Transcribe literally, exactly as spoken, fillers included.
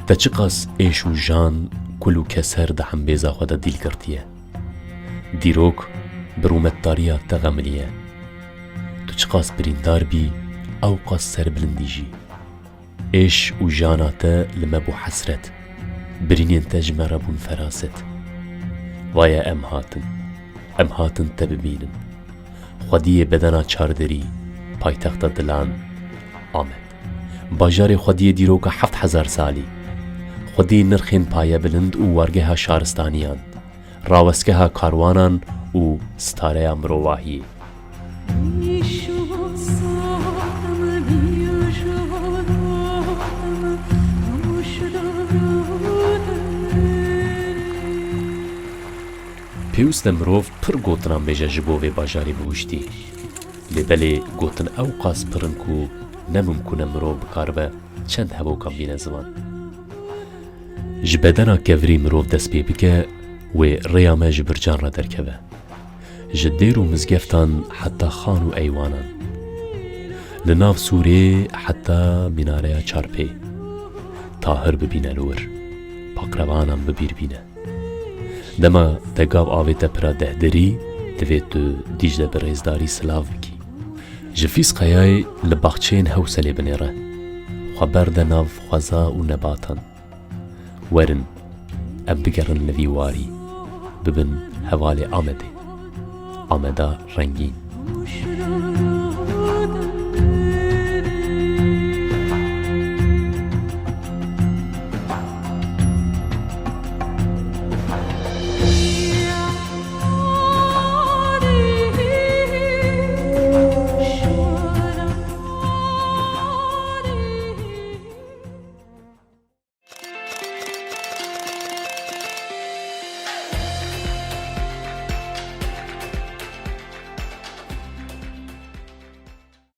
Te çiqas êş û jan, kul û keser di hembêza xwe de dîl girtiye. Dîrok bi rûmetdariya te xemiliye. Tu çiqas birîndar bî, ew qas serbilindî jî. Êş û jana te li me bû hesret. Birînên te ji me re bûn feraset. Vaye em hatin. Em hatin te bibînin. Xwediyê bedena çarderî, paytexta dilan, Amed. Bajarê xwediyê dîroka heft hezar salî. Xwediyê nirxên payebilind û wargeha şaristaniyan, rawestgeha karwanan û stareya mirovahiyê. Pêwist e mirov pir gotinan bêje ji bo vê bajarê bihuştî. Lê belê gotin ew qas pir in ku ne mimkûn e mirov bikaribe çend hevokan bîne ziman. Ji bedena kevirî mirov dest pê bike, wê rêya me ji bircan re derkeve. Ji dêr û mizgeftan heta xan û eywanan. Li nav sûrê heta mînareya çarpê. Tahir bibîne li wir. Pakrevanan bi bîr bîne. Dema te gav avête pira dehderî, divê tu Dîcle bi rêzdarî silav bikî. Ji Fîzqeyayê li baxçeyên Hewselê binêre. Xwe berde nav xweza û nebatan. Werin, em bigerin li vî warî, bibin hevalê Amedê. Ameda rengîn.